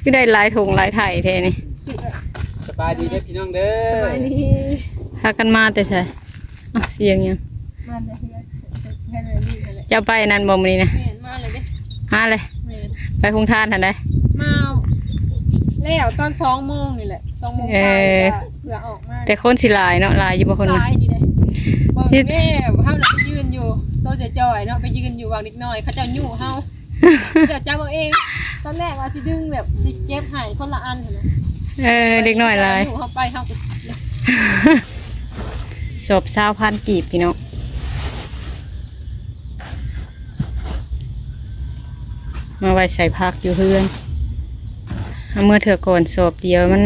ຄືໄດ້ຫຼາຍຖົງຫຼາຍໄຖແທ້ນີ້. ສະບາຍດີເດີພີ່ນ້ອງເດີ. ສະບາຍດີ. ພາກັນມາແຕ່ໃສ? ອ້າວ ສຽງຫຍັງ? ມາແຕ່ເຮືອນ ເຮືອນແມ່ລີ້ຫັ້ນແຫຼະ. ເຈົ້າໄປນັ້ນບໍ່ມື້ນີ້ນະ? ແມ່ນ ມາເລີຍເດ້. ມາເລີຍ. ແມ່ນ. ໄປໂຮງທານຫັ້ນໃດ? ມາແລ້ວຕອນສອງໂມງນີ້ແຫຼະ ສອງໂມງ ເອີ ປາຍນີ້ກະເພື່ອອອກມາ. ແຕ່ຄົນຊິຫຼາຍເນາະ ຫຼາຍຢູ່ບໍ່ຄົນ? ຫຼາຍຢູ່ເດ້. ເບິ່ງແດ່ ເຮົານະໄປຢືນຢູ່ ໂຕຈ່ອຍໆເນາະ ໄປຢືນຢູ່ຫວ່າງເດັກນ້ອຍ ເຂົາເຈົ້າຍູ້ເຮົາ ເຂົາເຈົ້າຈັບເອົາເອງ. ຕອນແລກວ່າຊິດຶງແບບຊິເກັບໃຫ້ຄົນລະອັນຫັ້ນນະ. ເອີ ເດັກນ້ອຍຫຼາຍ ຍູ້ເຮົາໄປ ເຮົາກໍ ສອບຊາວພັນກີບພີ່ນ້ອງ. ມາໄວ້ໃສ່ຜັກຢູ່ເຮືອນ ເອົາເມືອເທື່ອກ່ອນ ສອບດຽວມັນ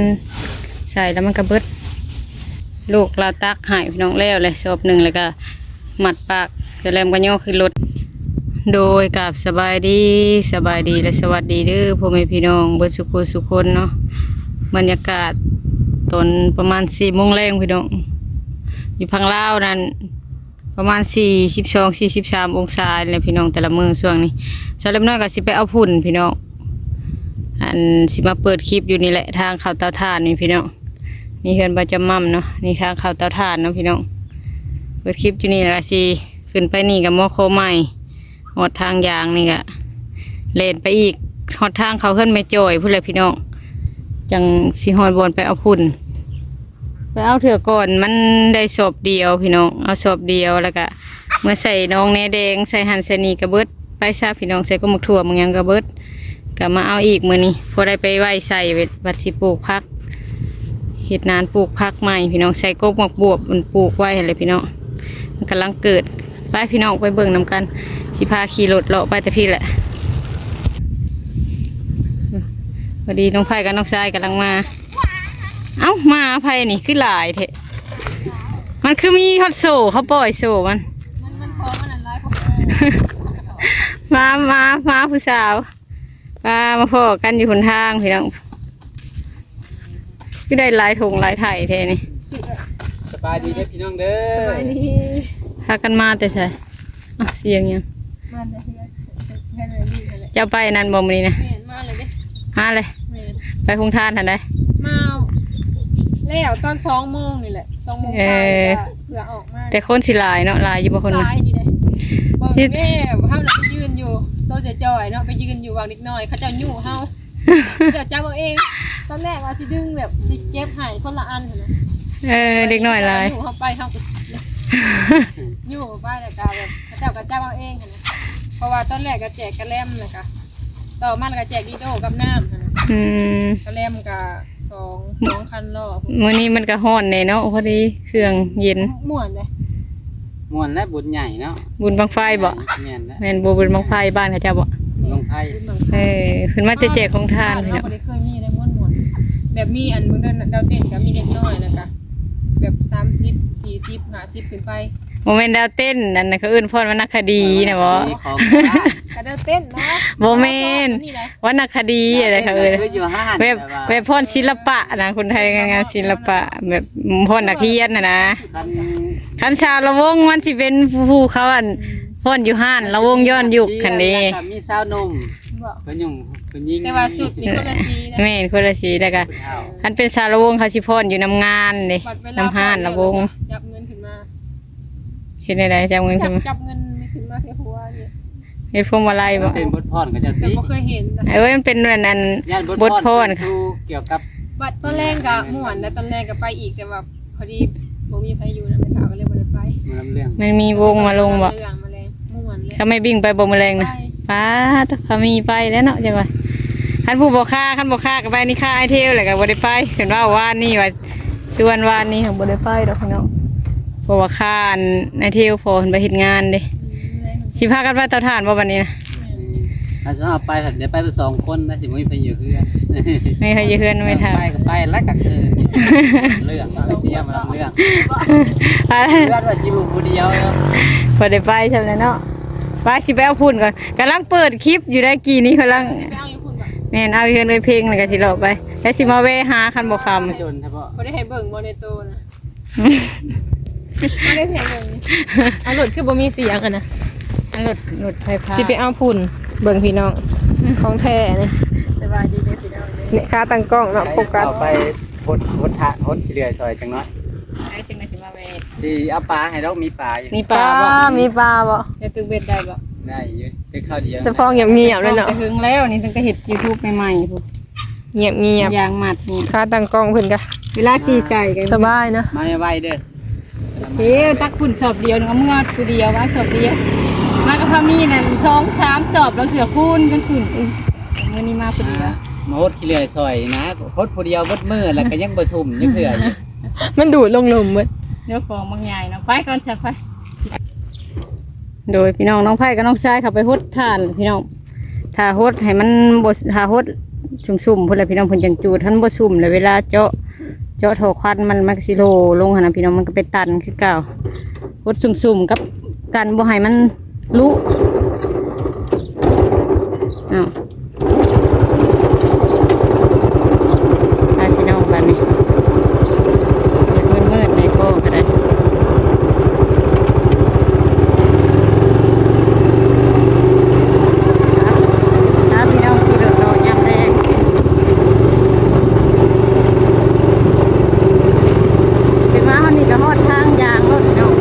ໃສ່ແລ້ວມັນກະເບິດ. ລູກລາວຕັກໃຫ້ພີ່ນ້ອງ ແລ້ວແຫຼະສອບໜຶ່ງ ແລ້ວກະມັດປາກ ສະແລມກະຍໍຂຶ້ນລົດ. ໂດຍ ກາບສະບາຍດີ ສະບາຍດີ ແລະ ສະຫວັດດີເດີພໍ່ແມ່ພີ່ນ້ອງເບິດສູ່ຜູ້ສູ່ຄົນເນາະ. ບັນຍາກາດຕອນປະມານສີ່ໂມງແລງພີ່ນ້ອງ ຢູ່ຝັ່ງລາວນັ້ນ ປະມານສີ່ສິບສອງ ສີ່ສິບສາມອົງສາແຫຼະພີ່ນ້ອງ ແຕ່ລະມື້ຊ່ວງນີ້. ສາວເລັບນ້ອຍກໍຊິໄປເອົາຝຸ່ນພີ່ນ້ອງ ອັນ ຊິມາເປີດຄລິບຢູ່ນີ້ແຫຼະ ທາງເຂົ້າເຕົາຖ່ານນີ້ພີ່ນ້ອງ. ນີ້ເຮືອນບ່າວຈຳໝ່ຳເນາະ ນີ້ທາງເຂົ້າເຕົາຖ່ານເນາະພີ່ນ້ອງ. ເປີດຄລິບຢູ່ນີ້ ແລ້ວກໍຊິຂຶ້ນໄປນີ້ກໍມໍຂໍໃໝ່ ຮອດທາງຢາງນີ້ກະແລ່ນໄປອີກ ຮອດທາງເຂົ້າເຮືອນແມ່ຈ້ອຍພຸ້ນແຫຼະພີ່ນ້ອງ ຈັ່ງຊິຮອດບ່ອນໄປເອົາຝຸ່ນ. ໄປເອົາເທື່ອກ່ອນ ມັນໄດ້ສອບດຽວພີ່ນ້ອງ ເອົາສອບດຽວ ແລ້ວກະເມືອໃສ່ໜອງແນແດງ ໃສ່ຫັ້ນໃສ່ນີ້ກະເບິດໄປຊະພີ່ນ້ອງ ໃສ່ກົກໝາກຖົ່ວໝາກຫຍັງກະເບິດ. ກະມາເອົາອີກມື້ນີ້ ພໍໄດ້ໄປໄວ້ໃສ່ ບັດຊິປູກຜັກ ເຮັດນານປູກຜັກໃໝ່ພີ່ນ້ອງ ໃສ່ກົກໝາກບວບ ມັນປູກໄວ້ຫັ້ນແຫຼະພີ່ນ້ອງ ມັນກຳລັງເກີດ. ໄປພີ່ນ້ອງ ໄປເບິ່ງນຳກັນ ຊິພາຂີ່ລົດເລາະໄປແຕ່ພີ້ແຫຼະ. ພໍດີນ້ອງໄພກັບນ້ອງຊາຍກຳລັງມາ. ເອົ້າ ໝາໃຜນີ້ຄືຫຼາຍແທ້? ມັນຄືມີຮອດໂສ້ ເຂົາປ່ອຍໂສ້ມັນ. ມັນ ມັນພໍມັນອັນຫຼາຍ ມາ ມາ ມາຜູ້ສາວ. ປາ ມາພໍ້ກັນຢູ່ຫົນທາງພີ່ນ້ອງ ຄືໄດ້ຫຼາຍຖົງຫຼາຍໄຖແທ້ນີ້. ສະບາຍດີເດີພີ່ນ້ອງເດີ. ສະບາຍດີ. ພາກັນມາແຕ່ໃສ? ອ້າວ ສຽງຫຍັງ? ມາແຕ່ເຮືອນ ເຮືອນແມ່ລີ້ຫັ້ນແຫຼະ. ເຈົ້າໄປນັ້ນບໍ່ມື້ນີ້ນະ? ແມ່ນ ມາເລີຍເດ້. ມາເລີຍ. ແມ່ນ. ໄປໂຮງທານຫັ້ນໃດ? ມາແລ້ວຕອນສອງໂມງນີ້ແຫຼະ ສອງໂມງ ເອີ ປາຍນີ້ກະ ເພື່ອອອກມາ. ແຕ່ຄົນຊິຫຼາຍເນາະ ຫຼາຍຢູ່ບໍ່ຄົນ? ຫຼາຍຢູ່ເດ້. ເບິ່ງແດ່ ເຮົານະໄປຢືນຢູ່ ໂຕຈ່ອຍໆເນາະ ໄປຢືນຢູ່ຫວ່າງເດັກນ້ອຍ ເຂົາເຈົ້າຍູ້ເຮົາ ເຂົາເຈົ້າຈັບເອົາເອງ. ຕອນແລກວ່າຊິດຶງແບບຊິເກັບໃຫ້ຄົນລະອັນຫັ້ນນະ. ເອີ ເດັກນ້ອຍຫຼາຍ ຍູ້ເຮົາໄປ ເຮົາກໍຍູ້ໄປ ແລ້ວກະແບບເຂົາເຈົ້າກໍຈັບເອົາເອງຫັ້ນນະ. ເພາະວ່າຕອນແລກກໍແຈກກະແລັມ ແລ້ວກະຕໍ່ມາແລ້ວກໍແຈກດີໂດກັບນ້ຳຫັ້ນນະ. ອືມ ກະແລັມກະ ສອງ ສອງຄັນລໍ້. ມື້ນີ້ມັນກະຮ້ອນແດ່ເນາະ ພໍດີເຄື່ອງເຢັນ. ມ່ວນເດ້. ມ່ວນແລະ ບຸນໃຫຍ່ເນາະ. ບຸນບັ້ງໄຟບໍ? ແມ່ນແຫຼະ. ແມ່ນບໍ່ ບຸນບັ້ງໄຟບ້ານເຂົາເຈົ້າບໍ? ບັ້ງໄຟ. ບຸນບັ້ງໄຟ. ເອີ ເພິ່ນມາແຕ່ແຈກໂຮງທານ. ເຮົາບໍ່ໄດ້ເຄີຍມີເດ້ ມ່ວນໆ ແບບມີອັນເບິ່ງເດີ ດາວເຕັ້ນກໍມີເດັກນ້ອຍ ແລ້ວກໍແບບສາມສິບ ສີ່ສິບ ຫ້າສິບຂຶ້ນໄປ. ບໍ່ແມ່ນດາວເຕັ້ນ ອັນນັ້ນເຂົາເອີ້ນຟ້ອນວັນນະຄະດີນະບໍ? ຂອງ ກະດາວເຕັ້ນເນາະ. ບໍ່ແມ່ນ ວັນນະຄະດີ ອັນນັ້ນເຂົາເອີ້ນ ຄືຢູ່ຮ້ານ ແບບ ແບບ ແບບຟ້ອນສິລະປະນະ ຄົນໄທງານ ງານສິລະປະ ແບບຟ້ອນນັກຮຽນຫັ້ນນະ. ຄັນ ຄັນຊາວລະວົງມັນຊິເປັນຜູ້ເຂົາ ອັນ ຟ້ອນຢູ່ຮ້ານລະວົງຍ້ອນຍຸກຫັ້ນເດ້. ແລ້ວກໍມີຊາວໜຸ່ມ ບໍ່ ຜູ້ຍິງ ຜູ້ຍິງ ແຕ່ວ່າຊຸດນີ້ຄົນລະສີນະ. ແມ່ນ ຄົນລະສີ ແລ້ວກໍ ຜູ້ເຖົ້າ ຄັນເປັນຊາວລະວົງເຂົາຊິຟ້ອນຢູ່ນຳງານເດ້ ນຳຮ້ານລະວົງ ຈັບເງິນຂຶ້ນມາ. ເຮັດແນວໃດ? ຈັບເງິນຂຶ້ນມາ ຈັບ ຈັບເງິນຂຶ້ນມາໃສ່ຫົວນີ້ ເຮັດພວງມາໄລບໍ? ມັນເປັນບົດຟ້ອນເຂົາເຈົ້າຕິ? ແຕ່ບໍ່ເຄີຍເຫັນນະ. ເອີຍ ມັນເປັນອັນ ອັນ ບົດຟ້ອນ ບົດຟ້ອນ ຄືກ່ຽວກັບ ບັດຕອນແລງກະມ່ວນນະ ຕອນແລງກະໄປອີກ ແຕ່ວ່າພໍດີບໍ່ມີໃຜຢູ່ນຳ ແມ່ເຖົ້າກໍເລີຍບໍ່ໄດ້ໄປ. ໝໍລຳເລື່ອງ ມັນມີວົງມາລົງບໍ? ໝໍລຳເລື່ອງ ມາແລງ ມ່ວນແຫຼະ. ເຂົາແມ່ບິ້ງໄປບໍ່ມື້ແລງນະ? ໄປ. ປາດ ເຂົາມີໄປແລ້ວເນາະ ຈັ່ງວ່າ ຄັນຜູ້ບໍ່ຄ່າ ຄັນບໍ່ຄ່າກໍໄປ ນີ້ຄ່າໄອເທວແຫຼະ ກໍບໍ່ໄດ້ໄປ. ເພິ່ນເວົ້າວານນີ້ວ່າ ຊວນວານນີ້ ບໍ່ໄດ້ໄປດອກພີ່ນ້ອງ ເພາະວ່າຄ່າອັນນາຍເທວພໍ່ເພິ່ນໄປເຮັດງານເດ້. ອືມ ຊິພາກັນໄປເຕົາຖ່ານບໍ່ບັດນີ້ນະ? ອືມ ຖ້າຊິເອົາໄປ ໄດ້ໄປສອງຄົນນະ ຊິບໍ່ມີໃຜຢູ່ເຮືອນ. ມີໃຜຢູ່ເຮືອນ ໄປກໍໄປແລ້ວກະຄື ເລື່ອງເນາະ ເສຍມາເລື່ອງ ເຮືອນວ່າຊິຢູ່ຜູ້ດຽວ. ບໍ່ໄດ້ໄປຊ້ຳແລ້ວເນາະ. ວ່າຊິໄປເອົາຝຸ່ນກ່ອນ ກຳລັງເປີດຄລິບຢູ່ໄດ໋ ກີ້ນີ້ກຳລັງ ໄປເອົາຢູ່ພຸ້ນບໍ່? ແມ່ນ ເອົາຢູ່ເຮືອນເອື້ອຍເພັງ ແລ້ວກໍຊິເລາະໄປ ແລ້ວຊິມາແວະຫາ ຄັນບໍ່ຄ່ຳ. ດົນແທ້ບໍ່? ບໍ່ໄດ້ໃຫ້ເບິ່ງບໍ່ໃນໂຕນະ? ບໍ່ໄດ້ໃຫ້ເບິ່ງ. ເອົາລົດຄືບໍ່ມີສຽງຫັ້ນນະ? ເອົາລົດ ລົດໄຟຟ້າ ຊິໄປເອົາຝຸ່ນ ເບິ່ງພີ່ນ້ອງ ຂອງແທ້ນີ້. ສະບາຍດີເດີພີ່ນ້ອງເດີ. ນີ້ ຂາຕັ້ງກ້ອງເນາະ ໂຟກັສ ເຂົ້າໄປຫົດ ຫົດທະ ຫົດຂີ້ເລື່ອຍຊ່ອຍຈັກໜ້ອຍ ໄດ້ ຈັ່ງໃດຊິມາແວ່ ຊິເອົາປາໃຫ້ດອກ ມີປາຢູ່ ມີປາບໍ່? ມີປາບໍ່? ຈະຕຶກເບັດໄດ້ບໍ່? ໄດ້ຢູ່ ຕຶກຄາວດຽວ ແຕ່ພໍງຽບໆ ເລີຍເນາະ ແຕ່ເຖິງແລ້ວນີ້ ຕັ້ງແຕ່ເຮັດຢູທູບໃໝ່ໆ ພຸ້ນ ງຽບໆ ຢາງມັດນີ້ ຂາຕັ້ງກ້ອງເພິ່ນກະ ເວລາຊິໃສ່ກະ ສະບາຍເນາະ ມາໄວໆ ເດີ ເອີ ຕັກພຸ້ນສອບດຽວໜຶ່ງ ເອົາເມືອຜູ້ດຽວ ມາສອບດຽວ ມາກັບພາມີນັ້ນ ສອງສາມສອບ ລາງເທື່ອຄູນກັນຂຶ້ນ ມື້ນີ້ມາຜູ້ດຽວ ອ່າ ມາຫົດຂີ້ເລື່ອຍຊ່ອຍນະ ຫົດຜູ້ດຽວເບິດມື້ ແລ້ວກະຍັງບໍ່ຊຸ່ມຈັກເທື່ອຢູ່ ມັນດູດລົງລຸ່ມເບິດ ເຈົ້າຂອງບັກໃຫຍ່ເນາະ ໄປກ່ອນຊະ ໄປ ໂດຍ ພີ່ນ້ອງ ນ້ອງໄພກັບນ້ອງຊາຍເຂົ້າໄປຫົດຖ່ານ ພີ່ນ້ອງ ຖ້າຫົດໃຫ້ມັນບໍ່ ຖ້າຫົດຊຸ່ມໆ ພຸ້ນລະ ພີ່ນ້ອງ ເພິ່ນຈັ່ງຈູດ ຄັນບໍ່ຊຸ່ມລະ ເວລາເຈາະ ເຈາະທໍ່ຄວັນມັນ ມັນກະຊິໂຫຼລົງຫັ້ນນະ ພີ່ນ້ອງ ມັນກະໄປຕັນຄືເກົ່າ ຫົດຊຸ່ມໆ ກັບກັນບໍ່ໃຫ້ມັນລຸ ອ້າວ ໄປພີ່ນ້ອງ ບາດນີ້ ມືດໆ ໃນກ້ອງກະໄດ້ ພາພີ່ນ້ອງຂີ່ລົດເລາະຍາມແລງ ຂຶ້ນມາຮອດນີ້ກະຮອດທາງຢາງໂລດພີ່ນ້ອງ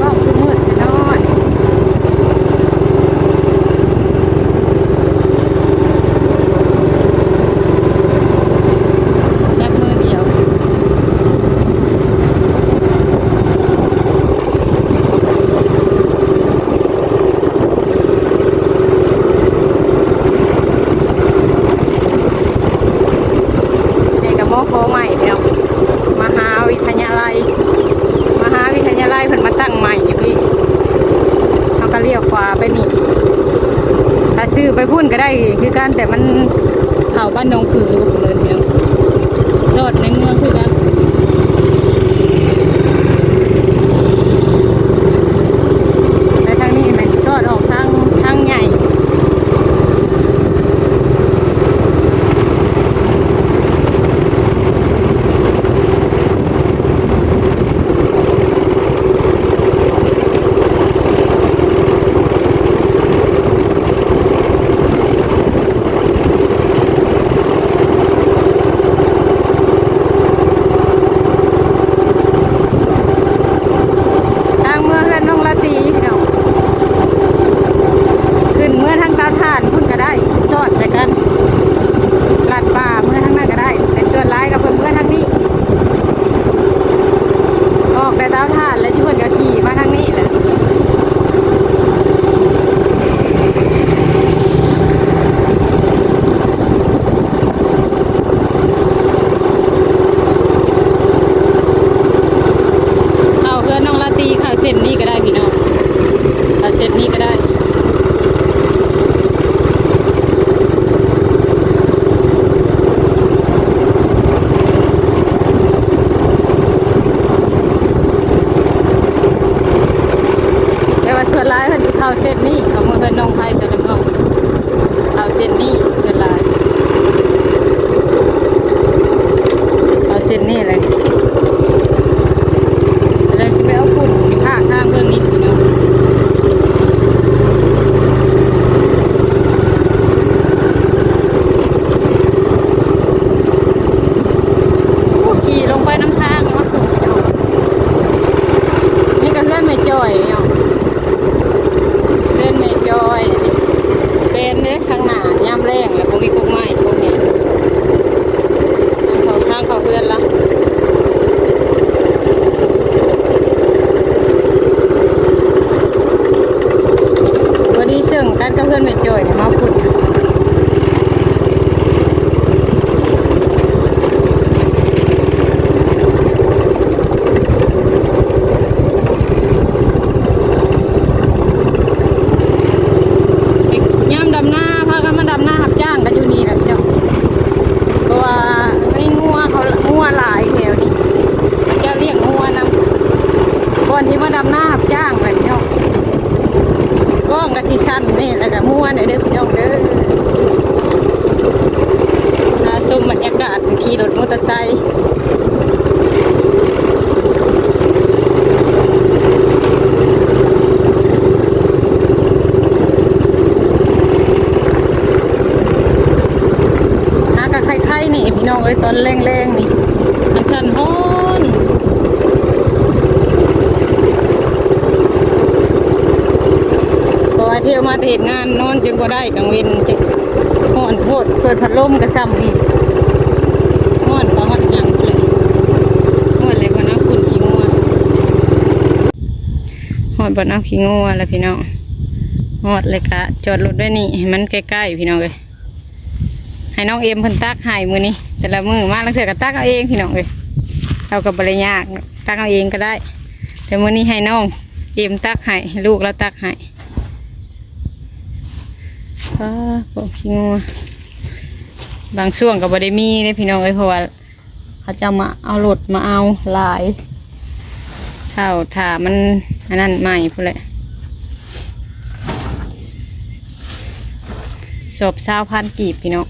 ກ້ອງຄືມືດແທ້ເນາະ ແບບມືດຽວ ນີ້ກະ ມຄ ໃໝ່ພີ່ນ້ອງ ມະຫາວິທະຍາໄລ ມະຫາວິທະຍາໄລເພິ່ນມາຕັ້ງໃໝ່ຢູ່ພີ້ ເຮົາກະລ້ຽວຂວາໄປນີ້ ຖ້າຊື່ໄປພຸ້ນກະໄດ້ຄືກັນ ແຕ່ມັນເຂົ້າບ້ານໜອງຜື ເພິ່ນເອີ້ນພີ່ນ້ອງ ສອດໃນເມືອງຄືກັນ ແຕ່ທາງນີ້ແມ່ນສອດອອກທາງ ທາງໃຫຍ່ ທາງເມືອເຮືອນນ້ອງລາຕີພີ່ນ້ອງ ຂຶ້ນເມືອທາງເຕົາຖ່ານພຸ້ນກະໄດ້ ສອດໃສ່ກັນ ລັດປ່າເມືອທາງນັ້ນກະໄດ້ ແຕ່ສ່ວນຫຼາຍກະເພິ່ນເມືອທາງນີ້ ອອກແຕ່ເຕົາຖ່ານແລ້ວ ຈຸເພິ່ນກະຂີ່ມາທາງນີ້ແຫຼະ ເຂົ້າເຮືອນນ້ອງລາຕີ ເຂົ້າເສັ້ນນີ້ກະໄດ້ພີ່ນ້ອງ ເຂົ້າເສັ້ນນີ້ກະໄດ້. ແຕ່ວ່າສ່ວນຫຼາຍເພິ່ນຊິເຂົ້າເສັ້ນນີ້ ເຂົ້າເມືອເຮືອນນ້ອງໄພກັນເນາະ ເຂົ້າເສັ້ນນີ້ສ່ວນຫຼາຍ ເຂົ້າເສັ້ນນີ້ແຫຼະ ແລ້ວຊິໄປເອົາຝຸ່ນຢູ່ຂ້າງທາງເບື້ອງນີ້ພີ່ນ້ອງ. ໂອ້ ຂີ່ລົງໄປນຳທາງເນາະ ນີ້ກະເຮືອນແມ່ຈ້ອຍເນາະ ເຮືອນແມ່ຈ້ອຍ ແມ່ນເດ້ ຂ້າງໜ້າຍາມແລ້ງລະບໍ່ມີກົກໄມ້ກົກຫຍັງ ທາງເຂົ້າ ທາງເຂົ້າເຮືອນລະ. ພໍດີເຊິ່ງກັນກັບເຮືອນແມ່ຈ້ອຍ ມາພຸ້ນ ຍາມດຳນາ ພາກັນມາດຳນາຮັບຈ້າງກັນຢູ່ນີ້ແຫຼະພີ່ນ້ອງ ເພາະວ່າມີງົວເຂົາ ງົວຫຼາຍແຖວນີ້ ເຂົາເຈົ້າລ້ຽງງົວນຳ ກ່ອນທີ່ມາດຳນາຮັບຈ້າງແຫຼະພີ່ນ້ອງ ກ້ອງກະຊິສັ່ນແດ່ ແລ້ວກະມົວແດ່ເດີພີ່ນ້ອງເດີ ມາຊົມບັນຍາກາດ ຂີ່ລົດມໍເຕີໄຊ ເ ຕອນແລງໆນີ້ ມັນສັ່ນຮ້ອນ ເພາະວ່າທ່ຽວມາແຕ່ເຮັດງານ ນອນຈົນບໍ່ໄດ້ກາງເວັນ ຈະຮ້ອນໂພດ ເປີດພັດລົມກໍຊ້ຳອີກ ຮ້ອນກໍຮ້ອນຫຍັງພຸ້ນແຫຼະ ຮອດແລ້ວບໍ່ນະ ຝຸ່ນຂີ້ງົວ ຮອດບ່ອນເອົາຂີ້ງົວແລ້ວພີ່ນ້ອງ ຮອດແລ້ວກະຈອດລົດໄວ້ນີ້ ໃຫ້ມັນໃກ້ໆ ພີ່ນ້ອງເອີຍ. ໃຫ້ນ້ອງເອັມເພິ່ນຕັກໃຫ້ມື້ນີ້ ແຕ່ລະມື້ມາລາງເທື່ອກໍຕັກເອົາເອງພີ່ນ້ອງເອີຍ ເຮົາກໍບໍ່ໄດ້ຍາກ ຕັກເອົາເອງກໍໄດ້ ແຕ່ມື້ນີ້ໃຫ້ນ້ອງເອັມຕັກໃຫ້ ໃຫ້ລູກລາວຕັກໃຫ້ ປ້າ ພວກຂີ້ງົວ ບາງຊ່ວງກໍບໍ່ໄດ້ມີເດ້ພີ່ນ້ອງເອີຍ ເພາະວ່າ ເຂົາເຈົ້າມາເອົາລົດມາເອົາຫຼາຍ ຖ້າ ຖ້າມັນອັນນັ້ນໃໝ່ພຸ້ນແຫຼະ ສອບຊາວພັນກີບພີ່ນ້ອງ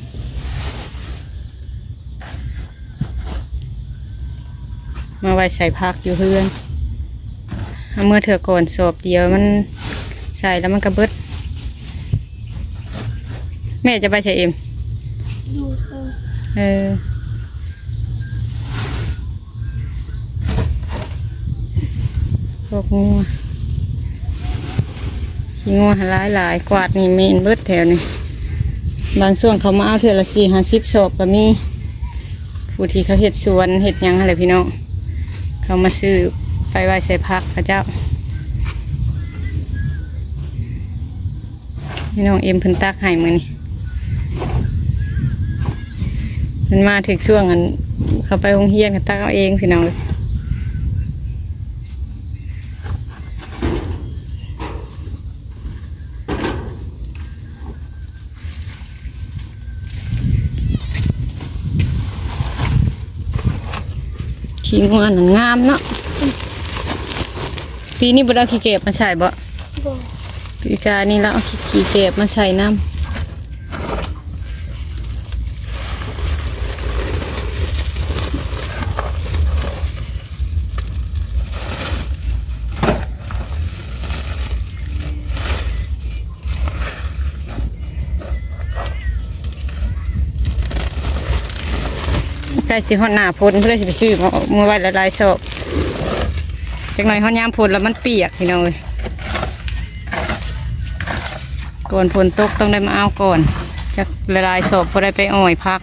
ມາໄວ້ໃສ່ຜັກຢູ່ເຮືອນ ເອົາເມືອເທື່ອກ່ອນ ສອບດຽວມັນໃສ່ແລ້ວມັນກໍເບິດ ແມ່ຈະໄປໃສເອັມ? ຢູ່ເທິງ ເອີ ພວກງົວ ຂີ້ງົວຫັ້ນຫຼາຍໆ ກວາດນີ້ເໝັນເບິດແຖວນີ້ ບາງຊ່ວງເຂົາມາເອົາເທື່ອລະສີ່ຫ້າສິບສອບກໍມີ ຜູ້ທີ່ເຂົາເຮັດສວນເຮັດຫຍັງຫັ້ນແຫຼະພີ່ນ້ອງ ເຂົາມາຊື້ໄປໄວ້ໃສ່ຜັກເຂົາເຈົ້າ. ນີ້ນ້ອງເອັມເພິ່ນຕັກໃຫ້ມື້ນີ້ ເພິ່ນມາຖືກຊ່ວງອັນ ເຂົາໄປໂຮງຮຽນກໍຕັກເອົາເອງພີ່ນ້ອງເອີຍ. ຂີ້ງົວນັ້ນງາມເນາະ. ປີນີ້ບໍ່ໄດ້ເອົາຂີ້ແກບມາໃສ່ບໍ່? ບໍ່. ປີກາຍນີ້ລາວເອົາຂີ້ ຂີ້ແກບມາໃສ່ນຳ. ໃກ້ຊິຮອດໜ້າຝົນ ເພິ່ນຊິໄປຊື້ມາ ເອົາມາໄວ້ຫຼາຍໆສອບ. ຈັກໜ່ອຍຮອດຍາມຝົນແລ້ວມັນປຽກ ພີ່ນ້ອງເອີຍ. ກ່ອນຝົນຕົກຕ້ອງໄດ້ມາເອົາກ່ອນ ຈັກຫຼາຍໆສອບ ບໍ່ໄດ້ໄປອ້ອຍຜັກ.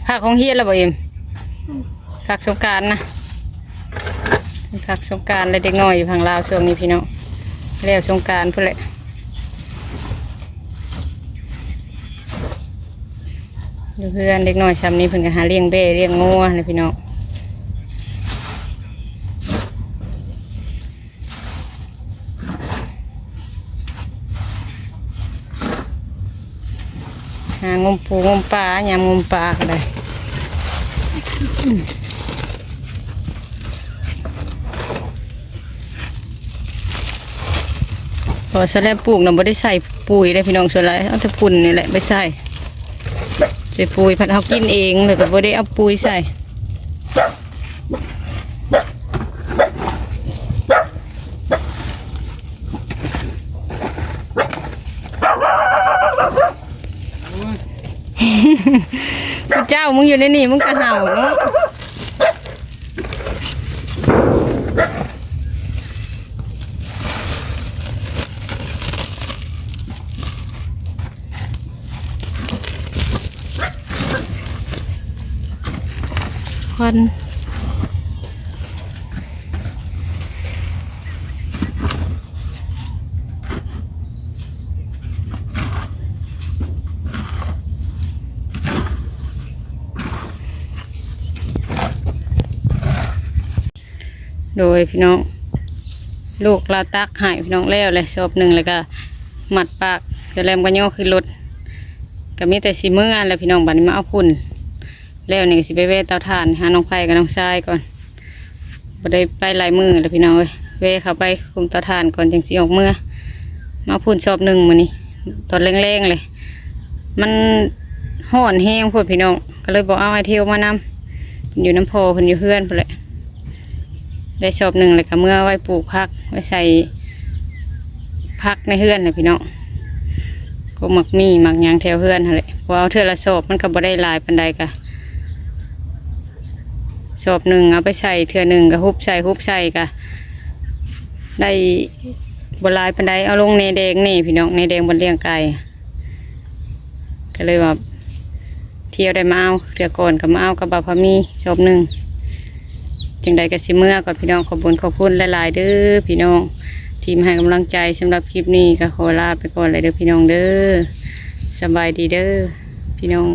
ພັກໂຮງຮຽນແລ້ວບໍ່ເອັມ? ອືມ ພັກສົງການນະ. ພັກສົງການແລ້ວ ເດັກນ້ອຍຢູ່ຝັ່ງລາວຊ່ວງນີ້ພີ່ນ້ອງ ແລ້ວສົງການພຸ້ນແຫຼະ. ຢູ່ເຮືອນເດັກນ້ອຍຊ່ຳນີ້ ເພິ່ນກໍຫາລ້ຽງແບ້ລ້ຽງງົວແຫຼະພີ່ນ້ອງ. ຫາງົມປູງົມປາ ຍາມງົມປາກໍໄດ້. ເພາະວ່າສ່ວນຫຼາຍປູກນະ ບໍ່ໄດ້ໃສ່ປຸ໋ຍເດ້ພີ່ນ້ອງ ສ່ວນຫຼາຍເອົາແຕ່ຝຸ່ນນີ້ແຫຼະໄປໃສ່ ໃສ່ປຸ໋ຍ ພັດເຮົາກິນເອງ ແລ້ວກໍບໍ່ໄດ້ເອົາປຸ໋ຍໃສ່. ເຈົ້າ ມຶງຢູ່ໃນນີ້ ມຶງກໍເຫົ່າເນາະ. ຄວັນ ໂດຍພີ່ນ້ອງ ລູກລາວຕັກໃຫ້ພີ່ນ້ອງ ແລ້ວແຫຼະສອບໜຶ່ງ ແລ້ວກະມັດປາກ ສະແລມກໍຍໍຂຶ້ນລົດ ກໍມີແຕ່ຊິເມືອແຫຼະພີ່ນ້ອງ. ບັດນີ້ມາເອົາຝຸ່ນ ແລ້ວນີ້ກໍຊິໄປແວ່ເຕົາຖ່ານ ຫານ້ອງໄພກັບນ້ອງຊາຍກ່ອນ ບໍ່ໄດ້ໄປຫຼາຍມື້ແລ້ວພີ່ນ້ອງເອີຍ. ແວ່ເຂົ້າໄປຄຸມເຕົາຖ່ານກ່ອນ ຈັ່ງຊິອອກເມືອ. ມາພຸ້ນສອບໜຶ່ງມື້ນີ້ ຕອນແລງໆເລີຍ ມັນຮ້ອນແຮງໂພດພີ່ນ້ອງ ກໍເລີຍບໍ່ເອົາອ້າຍເທວມານຳ ເພິ່ນຢູ່ນຳພໍ່ເພິ່ນ ຢູ່ເຮືອນພຸ້ນແຫຼະ. ໄດ້ສອບໜຶ່ງ ແລ້ວກໍເມືອໄວ້ປູກຜັກ ໄວ້ໃສ່ຜັກໃນເຮືອນນະພີ່ນ້ອງ ກໍໝາກໝີ່ໝາກຫຍັງແຖວເຮືອນຫັ້ນແຫຼະ ເພາະເອົາເທື່ອລະສອບ ມັນກໍບໍ່ໄດ້ຫຼາຍປານໃດ ກະສອບໜຶ່ງ ເອົາໄປໃສ່ເທື່ອໜຶ່ງ ກະຮຸບໃສ່ ຮຸບໃສ່ ກະໄດ້ບໍ່ຫຼາຍປານໃດ ເອົາລົງແໜແດງແດ່ພີ່ນ້ອງ ແໜແດງບ່ອນລ້ຽງໄກ່ ກໍເລີຍວ່າ ທ່ຽວໄດ້ມາເອົາ ເທື່ອກ່ອນກໍມາເອົາກັບບ່າວພາມີສອບໜຶ່ງ. ຈັ່ງໃດກໍຊິເມືອກ່ອນພີ່ນ້ອງ ຂອບບຸນຂອບຄຸນຫຼາຍໆເດີພີ່ນ້ອງ ທີ່ມາໃຫ້ກຳລັງໃຈ. ສຳລັບຄລິບນີ້ກໍຂໍລາໄປກ່ອນແລ້ວເດີພີ່ນ້ອງເດີ ສະບາຍດີເດີພີ່ນ້ອງ.